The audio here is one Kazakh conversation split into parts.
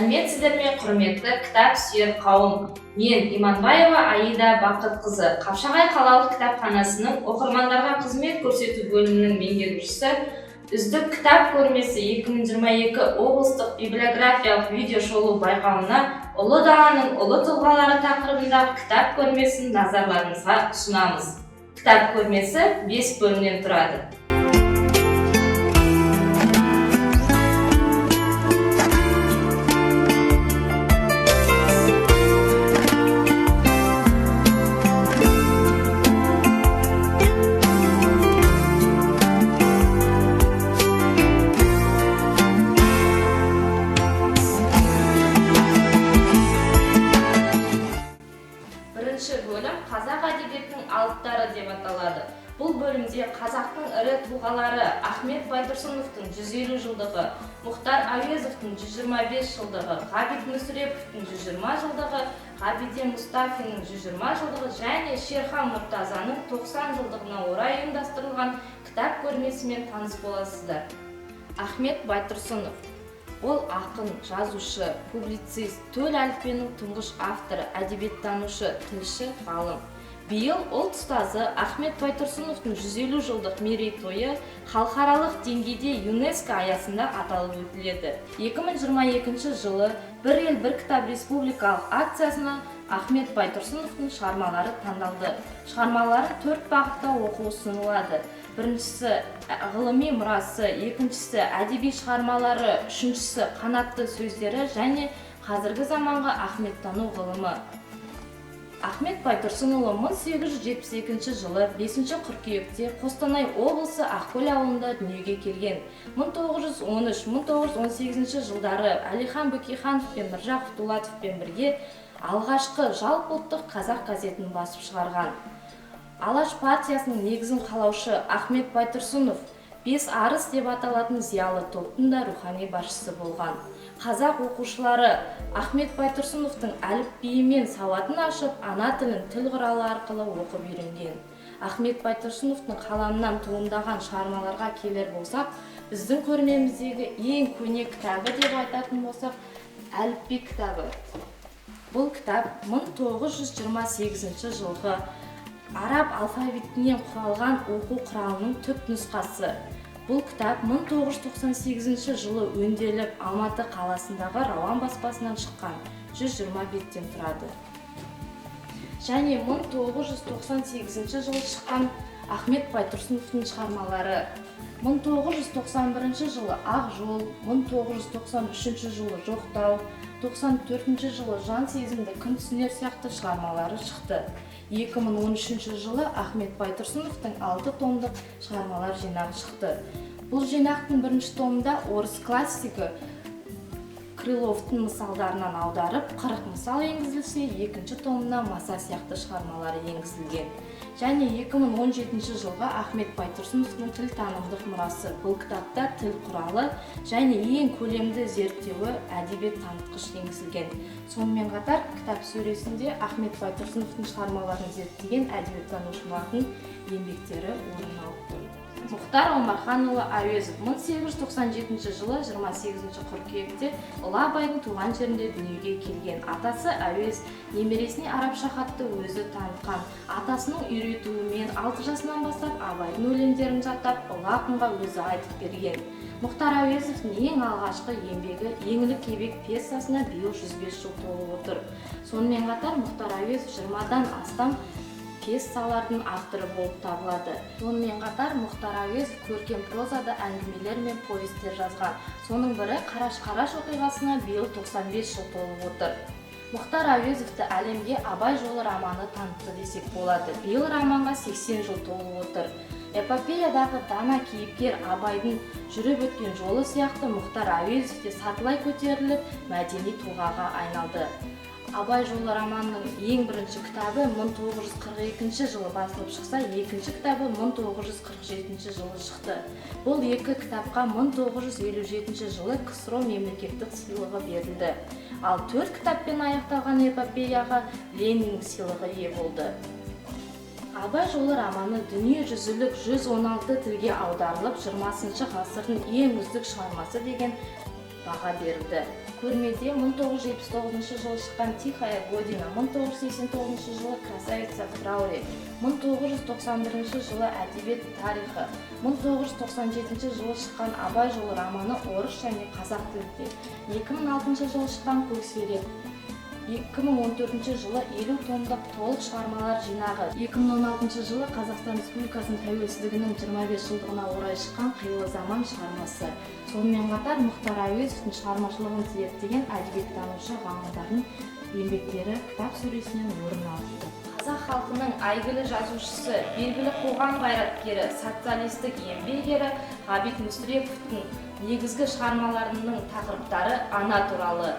Сәлеметсіздер ме, құрметті кітап сүйер қауым! Мен Иманбаева Аида Бақытқызы, Қапшағай қалалық кітапханасының оқырмандарға қызмет көрсету бөлімінің меңгерушісі. Үздік кітап көрмесі 2022 облыстық библиографиялық видеошолу байқауына Ұлы даланың ұлы тұлғалары тақырыбындағы кітап көрмесін назарларыңызға ұсынамыз. Кітап көрмесі 5 бөлімнен тұрады. Бірінші бөлім «Қазақ әдебиетінің алыптары» деп аталады. Бұл бөлімде қазақтың ірі тұлғалары Ахмет Байтұрсыновтың 150 жылдығы, Мұхтар Әуезовтің 125 жылдығы, Ғабит Мүсіреповтің 120 жылдығы, Ғабиден Мұстафиннің 120 жылдығы және Шерхан Мұртазаның 90 жылдығына орай ұйымдастырылған кітап көрмесімен таныс боласыздар. Ахмет Байтұрсынов ол ақын, жазушы, публицист, төл әліппенің тұңғыш авторы, әдебиеттанушы, тілші, ғалым. Биыл ұлт ұстазы Ахмет Байтұрсыновтың 150 жылдық мерейтойы халықаралық деңгейде ЮНЕСКО аясында аталып өтіледі. 2022 жылы «Бір ел, бір кітап» республикалық акциясына Ахмет Байтұрсыновтың шығармалары таңдалды. Шығармалары төрт бағытта оқу ұсынылады. Біріншісі ғылыми мұрасы, екіншісі әдеби шығармалары, үшіншісі қанатты сөздері және қазіргі заманғы ахметтану ғылымы. Ахмет Байтұрсынұлы 1872 жылы 5 қыркүйекте Қостанай облысы Ақкөл ауылында дүниеге келген. 1913-1918 жылдары Әлихан Бөкейханов пен Міржақып Дулатовпен бірге алғашқы жалпыұлттық қазақ газетін басып шығарған. Алаш партиясының негізін қалаушы Ахмет Байтұрсынов «Бес арыс» деп аталатын зиялы топтың да рухани басшысы болған. Қазақ оқушылары Ахмет Байтұрсыновтың әліпбиімен сауатын ашып, ана тілін тіл құралы арқылы оқып үйренген. Ахмет Байтұрсыновтың қаламынан туындаған шығармаларға келер болсақ, біздің көрмеміздегі ең көне кітабы деп айтатын болсақ, әліпби кітабы. Бұл кітап 1928 жылғы араб алфавитінен құралған оқу құралының түп нұсқасы. Бұл кітап 1998 жылы өңделіп, Алматы қаласындағы Рауан баспасынан шыққан, 120 беттен тұрады. Және 1998 жылы шыққан Ахмет Байтұрсыновтың шығармалары. 1991 жылы «Ақ жол», 1993 жылы «Жоқтау», 94 жылы «Жан сезімді кім түсінер» сияқты шығармалары шықты. 2013 жылы Ахмет Байтұрсыновтың 6 томдық шығармалар жинағы шықты. Бұл жинақтың бірінші томында орыс классигі Крыловтың мысалдарынан аударып 40 мысал енгізілсе, екінші томына Маса сияқты шығармалары енгізілген. Және 2017 жылғы Ахмет Байтұрсыновтың тіл танымдық мұрасы. Бұл кітапта тіл құралы және ең көлемді зерттеуі әдебиет танытқыш енгізілген. Сонымен қатар кітап сөресінде Ахмет Байтұрсыновтың шығармаларын зерттеген әдебиеттанушылардың еңбектері орын алып тұр. Мұхтар Омарханұлы Әуезов 1897 жылы 28 қыркүйекте ұлы Абайдың туған жерінде дүниеге келген. Атасы Әуез немересіне арабша хатты өзі танытқан. Атасының үйретуімен 6 жасынан бастап Абайдың өлеңдерін жаттап, ұлы ақынға өзі айтып берген. Мұхтар Әуезовтің ең алғашқы еңбегі «Еңлік Кебек» пьесасына биыл 105 жыл толып отыр. Сонымен қатар Мұхтар Әуезов 20-дан астам пьесалардың авторы болып табылады. Сонымен қатар Мұхтар Әуезов көркем прозада әңгімелер мен повестер жазған. Соның бірі «Қараш-қараш» оқиғасына биыл 95 жыл толып отыр. Мұхтар Әуезовті әлемге «Абай жолы» романы танытты десек болады. Биыл романға 80 жыл толып отыр. Эпопеядағы дана кейіпкер Абайдың жүріп өткен жолы сияқты Мұхтар Әуезов те сатылай көтеріліп, мәдени тұлғаға айналды. Абай жолы романының ең бірінші кітабы 1942 жылы басылып шықса, екінші кітабы 1947 жылы шықты. Бұл екі кітапқа 1957 жылы КСРО мемлекеттік сыйлығы берілді. Ал 4 кітаппен аяқталған эпопеяға Ленин сыйлығы ие болды. Абай жолы романы дүниежүзілік 116 тілге аударылып, 20 ғасырдың ең үздік шығармасы деген баға берілді. Көрмеде 1979 жылы шыққан «Тихая година», 1989 жылы «Красавица в трауре», 1991 жылы «Әдебиет тарихы», 1997 жылы шыққан «Абай жолы» романы орыс және қазақ тілінде, 2006 жылы шыққан «Көксерек», 2014 жылы 50 томдық толық шығармалар жинағы, 2016 жылы Қазақстан Республикасының тәуелсіздігінің 25 жылдығына орай шыққан «Қилы заман» шығармасы. Сонымен қатар Мұхтар Әуезовтің шығармашылығын зерттеген әдебиеттанушы ғалымдардың еңбектері кітап сөресінен орын алыпты. Қазақ халқының әйгілі жазушысы, белгілі қоғам қайраткері, Социалистік Еңбек Ері Ғабит Мүсіреповтің негізгі шығармаларының тақырыптары ана туралы.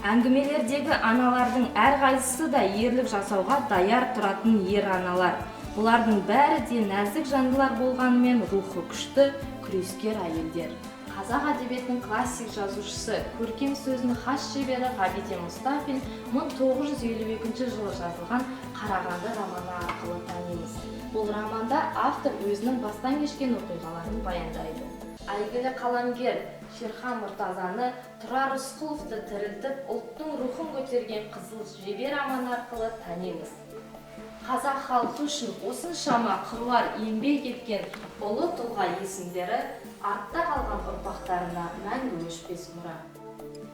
Әңгімелердегі аналардың әрқайсысы да ерлік жасауға даяр тұратын ер аналар. Бұлардың бәрі де нәзік жандылар болғанымен, рухы күшті, күрескер әйелдер. Қазақ әдебиетінің классик жазушысы, көркем сөздің хас шебері Ғабиден Мұстафин 1952 жылы жазылған «Қарағанды» романы арқылы танимыз. Бұл романда автор өзінің бастан кешкен оқиғаларын баяндайды. Әйгілі қаламгер Шерхан Мұртазаны, Тұрар Рысқұловты тірілтіп, ұлттың рухын көтерген «Қызыл жебе» романы арқылы танимыз. Қазақ халқы үшін осыншама қыруар еңбек еткен ұлы тұлға есімдері артта қалған ұрпақтарына мәңгі өшпес мұра.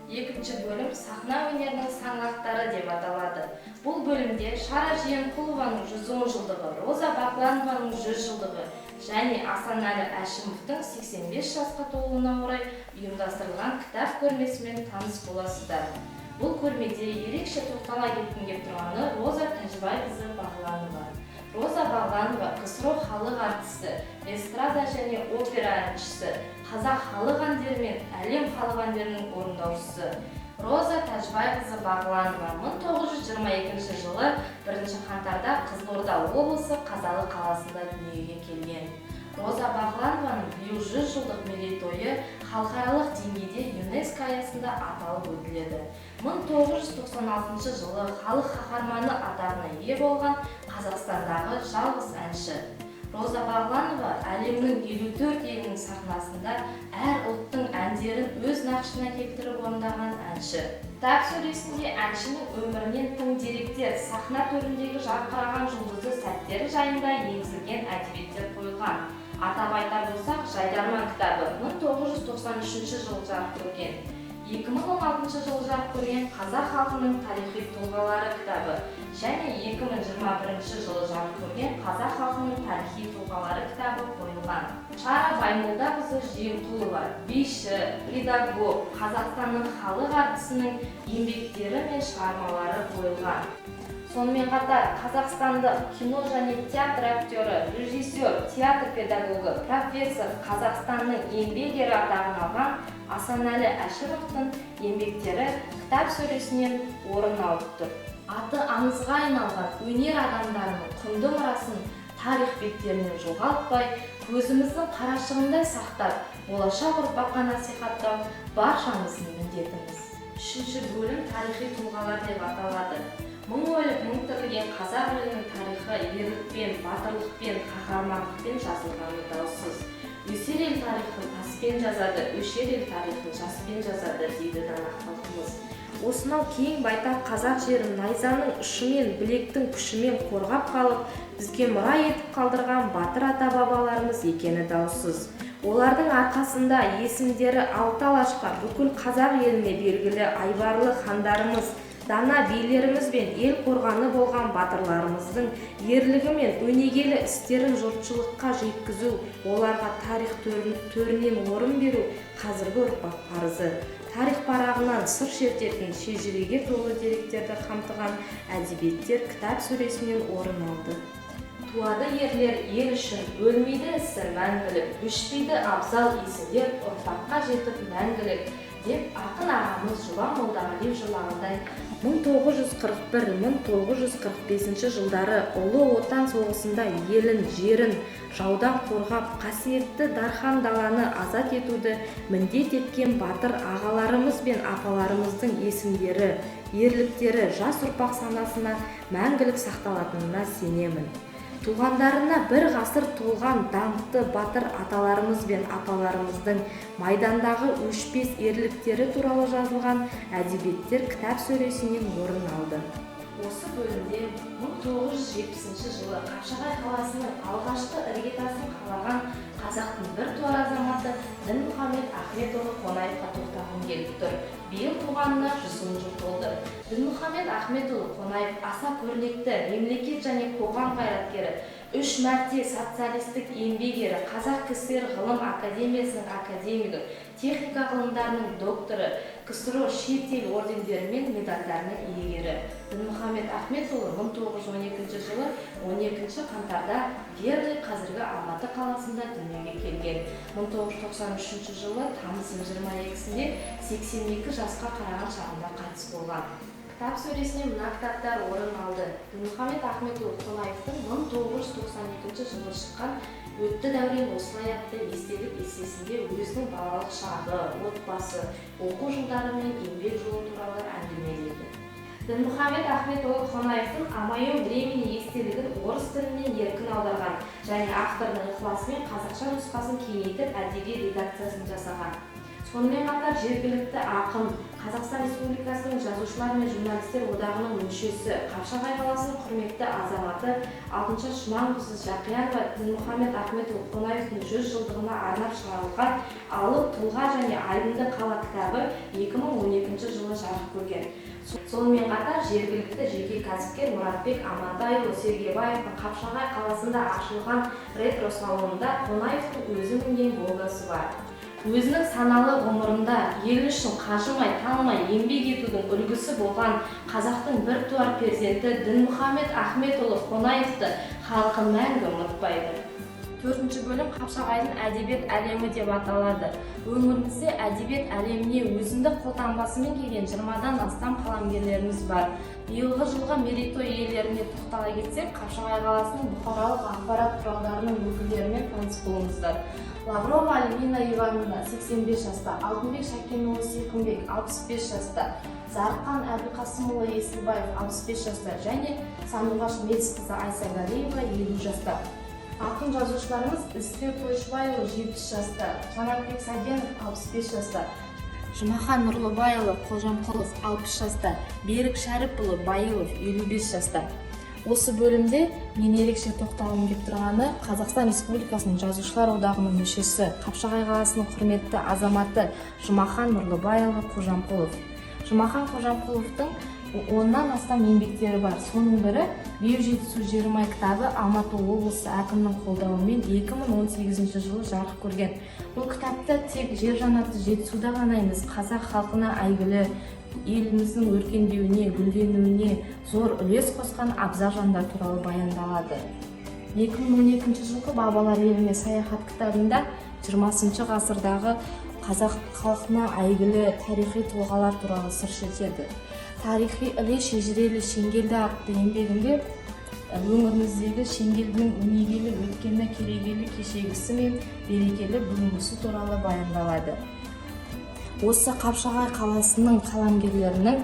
Екінші бөлім «Сахна өнерінің саңлақтары» деп аталады. Бұл бөлімде Шара Жиенқұлованың 110 жылдығы, Роза Бағланованың 100 жылдығы және Асанәлі Әшімовтің 85 жасқа толуына орай ұйымдастырылған кітап көрмесімен таныс боласыздар. Бұл көрмеде ерекше тоқтала кеткім келіп тұрғаны — Роза Тәжібайқызы Бағланова. Роза Бағланова — КСРО халық әртісі, эстрада және опера әншісі, қазақ халық әндері мен әлем халық әндерінің орындаушысы. Роза Тәжібайқызы Бағланова 1922 жылы 1 қаңтарда Қызылорда облысы Қазалы қаласында дүниеге келген. Роза Бағланованың биыл 100 жылдық мерейтойы халықаралық деңгейде ЮНЕСКО аясында аталып өтіледі. 1996 жылы халық қаһарманы атағына ие болған Қазақстандағы жалғыз әнші. Роза Бағланова әлемнің 54 елінің сахнасында әр ұлттың әндерін өз нақышына келтіріп орындаған әнші. Кітап сөресінде әншінің өмірінен тың деректер, сахна төріндегі жарқыраған жұлдызды сәттері жайында енгізілген әдебиеттер қойылған. Атап айтар болсақ, «Жайдарман» кітабы 1993 жылы жарық көрген, 2016 жылы жарық көрген «Қазақ халқының тарихи тұлғалары» кітабы және 2021 жылы жарық көрген «Қазақ халқының тарихи тұлғалары» кітабы қойылған. Шара Баймолдақызы Жиенқұлова, биші, педагог, Қазақстанның халық әртісінің еңбектері мен шығармалары қойылған. Сонымен қатар қазақстандық кино және театр актері, режиссер, театр педагогы, профессор, Қазақстанның Еңбек Ері атағын алған Асанәлі Әшімовтың еңбектері кітап сөресінен орын алып тұр. Аты аңызға айналған өнер адамдарының құнды мұрасын тарих беттерінен жоғалтпай, көзіміздің қарашығындай сақтап, болашақ ұрпаққа насихаттау — баршамыздың міндетіміз. Үшінші бөлім «Тарихи тұлғалар» деп аталады. Мың өліп, мың тірілген қазақ елінің тарихы ерлікпен, батырлықпен, қаһармандықпен жазылғаны даусыз. «Өсер ел тарихын таспен жазады, өшер ел тарихын жаспен жазады», — дейді дана халқымыз. Осынау кең байтақ қазақ жерін найзаның ұшымен, білектің күшімен қорғап қалып, бізге мұра етіп қалдырған батыр ата бабаларымыз екені даусыз. Олардың арқасында есімдері алты алашқа, бүкіл қазақ еліне белгілі айбарлы хандарымыз, дана билеріміз бен ел қорғаны болған батырларымыздың ерлігі мен өнегелі істерін жұртшылыққа жеткізу, оларға тарих төрінен орын беру — қазіргі ұрпақ парызы. Тарих парағынан сыр шертетін шежіреге толы деректерді қамтыған әдебиеттер кітап сөресінен орын алды. Туады ерлер ел үшін, өлмейді ісі мәңгілік, өшпейді абзал есімдер ұрпаққа жетіп мәңгілік, деп ақын ағамыз Жұбан Молдағалиев жырлағандай, 1941-1945 жылдары Ұлы Отан соғысында елін, жерін жаудан қорғап, қасиетті дархан даланы азат етуді міндет еткен батыр ағаларымыз бен апаларымыздың есімдері, ерліктері жас ұрпақ санасына мәңгілік сақталатынына сенемін. Туғандарына бір ғасыр толған даңқты батыр аталарымыз бен апаларымыздың майдандағы өшпес ерліктері туралы жазылған әдебиеттер кітап сөресінен орын алды. Осы бөлімде 1970 жылы Қапшағай қаласының алғашқы іргетасын қалаған қазақтың біртуар азаматы Дінмұхамед Ахметұлы Қонаевқа тоқталғым келіп тұр. Биыл туғанына 110 жыл толды. Дінмұхамед Ахметұлы Қонаев аса көрнекті мемлекет және қоғам қайраткері, 3 мәрте социалистік еңбек ері, Қазақ КСР ғылым академиясының академигі, техника ғылымдарының докторы, КСРО шет ел ордендері мен медальдарының иегері. Дінмұхамед Ахметұлы 1912 жылы 12 қаңтарда Верный, қазіргі Алматы қаласында дүниеге келген. 1993 жылы тамыздың 22-сінде 82 жасқа қараған шағында қайтыс болған. Кітап сөресіне мына кітаптар орын алды. Дінмұхамед Ахметұлы Қонаевтың 1992 жылы шыққан «Өтті дәурен осылай» атты естелік эссесінде өзінің балалық шағы, отбасы, оқу жылдары мен еңбек жолы туралы әңгімелейді. Дінмұхамед Ахметұлы Қонаевтың «О моем времени» естелігін орыс тілінен еркін аударған және автордың ықыласымен қазақша нұсқасын кеңейтіп, әдеби редакциясын жасаған. Сонымен қатар жергілікті ақын, Қазақстан Республикасының Жазушылар мен Журналистер одағының мүшесі, Қапшағай қаласының құрметті азаматы Алтыншаш Жұманқызы Жақиянова Дінмұхамед Ахметұлы Қонаевтың 100 жылдығына арнап шығарылған «Алып тұлға және айбынды қала» кітабы 2012 жылы жарық көрген. Сонымен қатар жергілікті жеке кәсіпкер Мұратбек Амантайұлы Сергебаевтың Қапшағай қаласында ашылған ретро салонында Қонаевтың өзі мінген Волгасы бар. Өзінің саналы ғұмырында елі үшін қажымай, талмай еңбек етудің үлгісі болған қазақтың біртуар перзенті Дінмұхамед Ахметұлы Қонаевты халқы мәңгі ұмытпайды. Төртінші бөлім «Қапшағайдың әдебиет әлемі» деп аталады. Өңірімізде әдебиет әлеміне өзіндік қолтаңбасымен келген 20-дан астам қаламгерлеріміз бар. Биылғы жылғы мерейтой иелеріне тоқтала кетсек, Қапшағай қаласының бұқаралық ақпарат құралдарының өкілдерімен таныс болыңыздар. Лаврова Альбина Ивановна 85 жаста, Алтынбек Шәкенұлы Сиқымбек 65 жаста, Зарыққан Әбілқасымұлы Есілбаев 65 жаста және Сандуғаш Мелісқызы Айсагалиева 50 жаста. Ақын жазушыларымыз Ізтілеу Тойшыбайұлы 70 жаста, Жанатбек Сәденов 65 жаста, Жұмахан Нұрлыбайұлы Қожамқұлов 60 жаста, Берік Шәріпұлы Байылов 55 жаста. Осы бөлімде мен ерекше тоқталғым келіп тұрғаны Қазақстан Республикасының Жазушылар одағының мүшесі, Қапшағай қаласының құрметті азаматы Жұмахан Нұрлыбайұлы Қожамқұлов. Жұмахан Қожамқұловтың 10-нан астам еңбектері бар. Соның бірі «Беу Жетісу жерім-ай» кітабы Алматы облысы әкімінің қолдауымен 2018 жылы жарық көрген. Бұл кітапта тек жер жаннаты Жетісуда ғана емес, қазақ халқына әйгілі, еліміздің өркендеуіне, гүлденуіне зор үлес қосқан абзал жандар туралы баяндалады. 2012 жылғы «Бабалар еліне саяхат» кітабында 20 ғасырдағы қазақ халқына әйгілі тарихи тұлғалар туралы сыр шертеді. «Тарихи Іле шежірелі Шеңгелді» атты еңбегінде өңіріміздегі Шеңгелдінің өнегелі өткені, керегелі кешегісі мен берекелі бүгінгісі туралы баяндалады. Осы Қапшағай қаласының қаламгерлерінің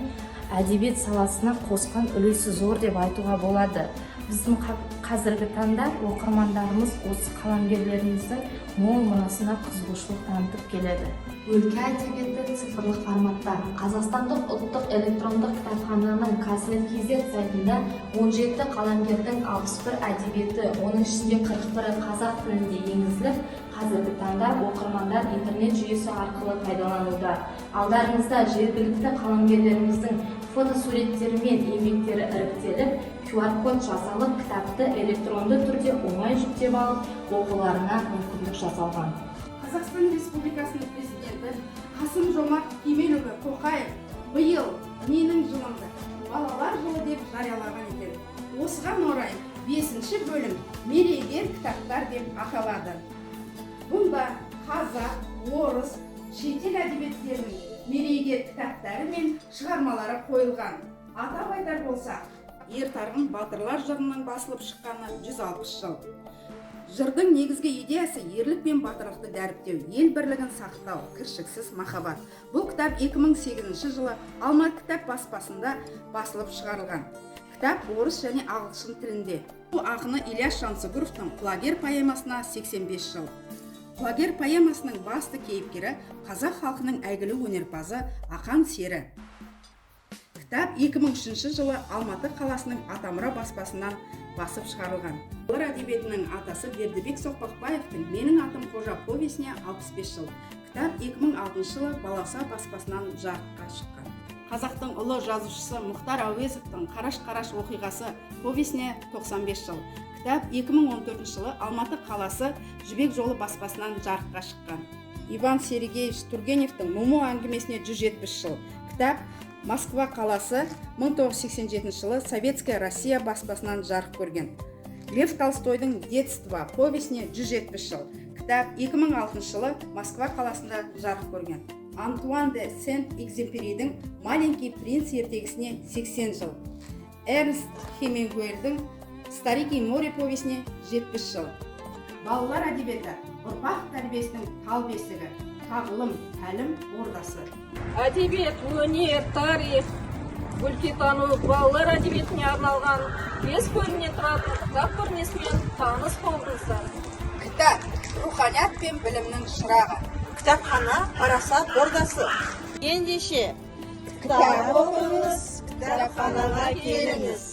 әдебиет саласына қосқан үлесі зор деп айтуға болады. Біздің қазіргі таңда оқырмандарымыз осы қаламгерлеріміздің мол мұрасына қызығушылық танытып келеді. Өлке әдебиеті цифрлық форматта. Қазақстандық ұлттық электрондық кітапхананың kaznet.kz сайтында 17 қаламгердің 61 әдебиеті, оның ішінде 41-і қазақ тілінде енгізіліп, қазіргі таңда оқырмандар интернет жүйесі арқылы пайдалануда. Алдарыңызда жергілікті қаламгерлеріміздің фотосуреттері мен еңбектері іріктеліп, QR-код жасалып, кітапты электронды түрде оңай жүктеп алып оқуларына мүмкіндік жасалған. Қазақстан Республикасының Президенті Қасым Жомарт Кемелұлы Тоқаев биыл менің жылымды балалар жылы деп жариялаған екен. Осыған орай бесінші бөлім «Мерейгер кітаптар» деп аталады. Бұнда қазақ, орыс, шетел әдебиеттерінің мерейгер кітаптары мен шығармалары қойылған. Атап айтар болсақ, Ер Тарғын батырлар жырының басылып шыққанына 160 жыл. Жырдың негізгі идеясы — ерлік пен батырлықты дәріптеу, ел бірлігін сақтау, кіршіксіз махаббат. Бұл кітап 2008 жылы Алматы кітап баспасында басылып шығарылған. Кітап орыс және ағылшын тілінде. Ақыны Ильяс Жансүгіровтің «Құлагер» поэмасына 85 жыл. «Құлагер» поэмасының басты кейіпкері – қазақ халқының әйгілі өнерпазы Ақан сері. Кітап 2003 жылы Алматы қаласының «Атамұра» баспасынан басып шығарылған. Балалар әдебиетінің атасы Бердібек Соқпақбаевтың «Менің атым Қожа» повесіне 65 жыл. Кітап 2006 жылы «Балауса» баспасынан жарыққа шыққан. Қазақтың ұлы жазушысы Мұхтар Әуезовтің «Қараш-қараш оқиғасы» повесіне 95 жыл. Кітап 2014 жылы Алматы қаласы «Жібек жолы» баспасынан жарыққа шыққан. Иван Сергеевич Тургеневтің «Муму» әңгімесіне 170 жыл. Кітап Москва қаласы, 1987 жылы «Советская Россия» баспасынан жарық көрген. Лев Толстойдың «Детство» повесіне 170 жыл. Кітап 2006 жылы Москва қаласында жарық көрген. Антуан де Сент-Экзюперидің «Маленький принц» ертегісіне 80 жыл. Эрнст Хемингуэйдің «Старик и море» повесіне 70 жыл. Балалар әдебиеті – ұрпақ тәрбиесінің тал бесігі, тағылым тәлім ордасы. Әдебиет, өнер, тарих, өлкетану, балалар әдебиетіне арналған бес бөлімнен тұратын кітап көрмесімен таныс болдыңыздар. Кітап – руханият пен білімнің шырағы. Кітапхана – парасат ордасы. Ендеше, Кітап оқыңыз, кітапханаға келіңіз.